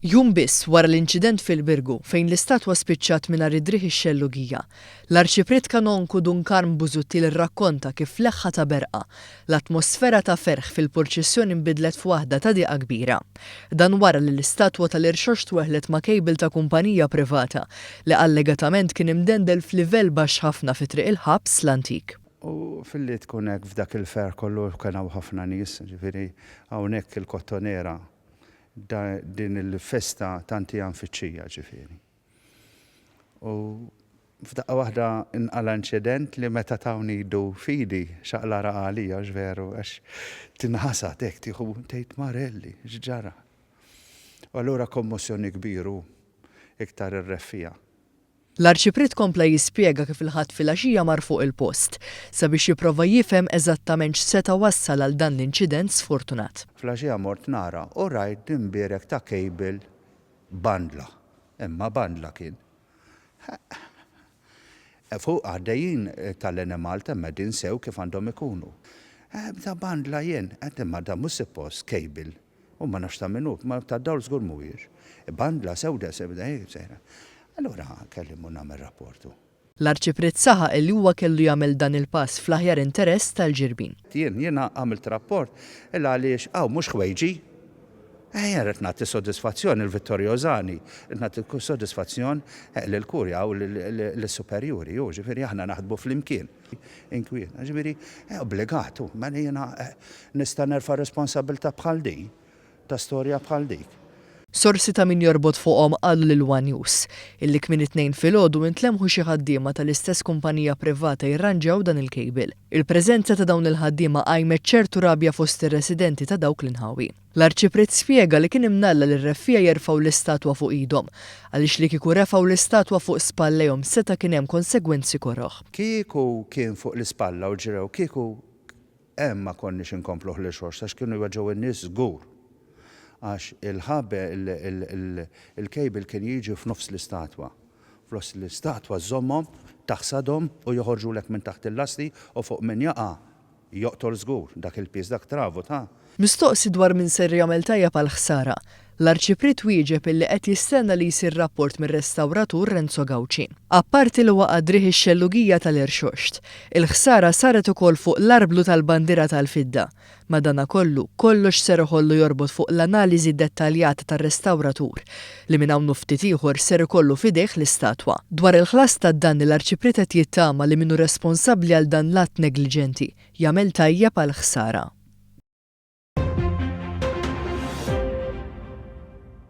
Jum biss wara l-inċident fil-Birgu fejn l-istatwa spiċċat mingħajr id-driegħ ix-xellugija, l-Arċipriet Kanonku Dun Karm Busuttil rrakkonta kif f'leħħa ta' berqa, l-atmosfera ta' ferħ fil-purċissjoni nbidlet f'waħda ta' diqa kbira. Dan wara li l-istatwa tal-Irxoxt weħlet ma' cable ta' kumpanija privata li allegatament kien imdendel f'livell baxx ħafna fi Triq il-Ħabs l-Antik. U filli tkun hekk f'dak il-ferħ kollu kien hawn ħafna nies, ġifieri hawnhekk il-Kottonera din il-festa tant hija mfittxija ġifieri. U f'daqqa waħda nqala' inċident li meta tawni idu f'idi xaqla raqa għalija għax veru għax tinħasad hekk tieħu tgħid Marelli x'ġara. U allura kommossjoni kbir u iktar ir-reffiegħa. L-Arċipriet kompla jispjega kif il-Ħadd filgħaxija mar fuq il-post, sabiex jipprova jifhem eżattament x'seta' wassal għal dan l-inċident sfortunat. Filgħaxija mort nara u rajt din bierek ta' cable bandla. Imma bandla kien. Fuq għaddejjin tal-Enemalta imma qegħdin sew kif għandhom ikunu. Ta' bandla jien, għedt imma dan mhux suppost cable. U ma nafx ta' min hu, ma tad-dawl żgur mhuwiex. Bandla sewda sewda hi sejra. Allura kelli mmur nagħmel rapport u. L-Arċipriet saħaq illi huwa kellu jagħmel dan il-pass fl-aħjar interess tal-Ġirbin. Jien, jiena għamilt rapport il għaliex hawn mhux ħwejġi. Eh jien rrid nagħti sodisfazzjon il-Vittoriosani, rrid nagħti sodisfazzjon lill-Kurja u lis-superjuri, hu ġifieri aħna naħdmu flimkien. Inkwiet, ġifieri obbligat hu, mela jiena nista' nerfa' responsabbiltà bħal din, ta' storja bħal dik. Sorsi ta' min jorbot fuqhom qalu lil one News illi kmieni t-Tnejn filgħodu intlemħu xi ħaddiema tal-istess kumpanija privata jirranġaw dan il-cable. Il-preżenza ta' dawn il-ħaddiema qajmet ċertu rabja fost ir-residenti ta' dawk l-inħawi. L-Arċipriet spjega li kien imnalla li r-reffiegħa jerfgħu l-istatwa fuq idhom, għaliex li kieku refgħu l-istatwa fuq spallejhom seta' kien hemm konsegwenzi koroh. Kieku kien fuq l-ispalla u ġrew kieku hemm ma konniex inkompluh lil xorx għax kienu jweġġgħu n-nies żgur. Għax il-ħabel il-cable kien jiġi f'nofs l-istatwa. F'nofs l-istatwa żżommhom, taħsadhom u joħorġulek minn taħt il-lasti u fuq min jaqa' Joqtol żgur, dak il-piż, dak travu ta'. Mistoqsi dwar min ser jagħmel tajjeb għall-ħsara, l-Arċipriet wieġeb illi qed jistenna li jsir rapport mir-restawratur Renzo Gauci. Apparti li waqa' driegħ ix-xellugija tal-Irxoxt, il-ħsara saret ukoll fuq l-arblu tal-bandiera tal-fidda. Madanakollu, kollox ser iħollu jorbot fuq l-analiżi dettaljata tar-restawratur, li minn hawn u ftit ieħor ser ikollu f'idejh l-istatwa. Dwar il-ħlas tad-danni l-Arċipriet qed jittama li min hu responsabbli għal dan l-att negliġenti jagħmel tajjeb għall-ħsara.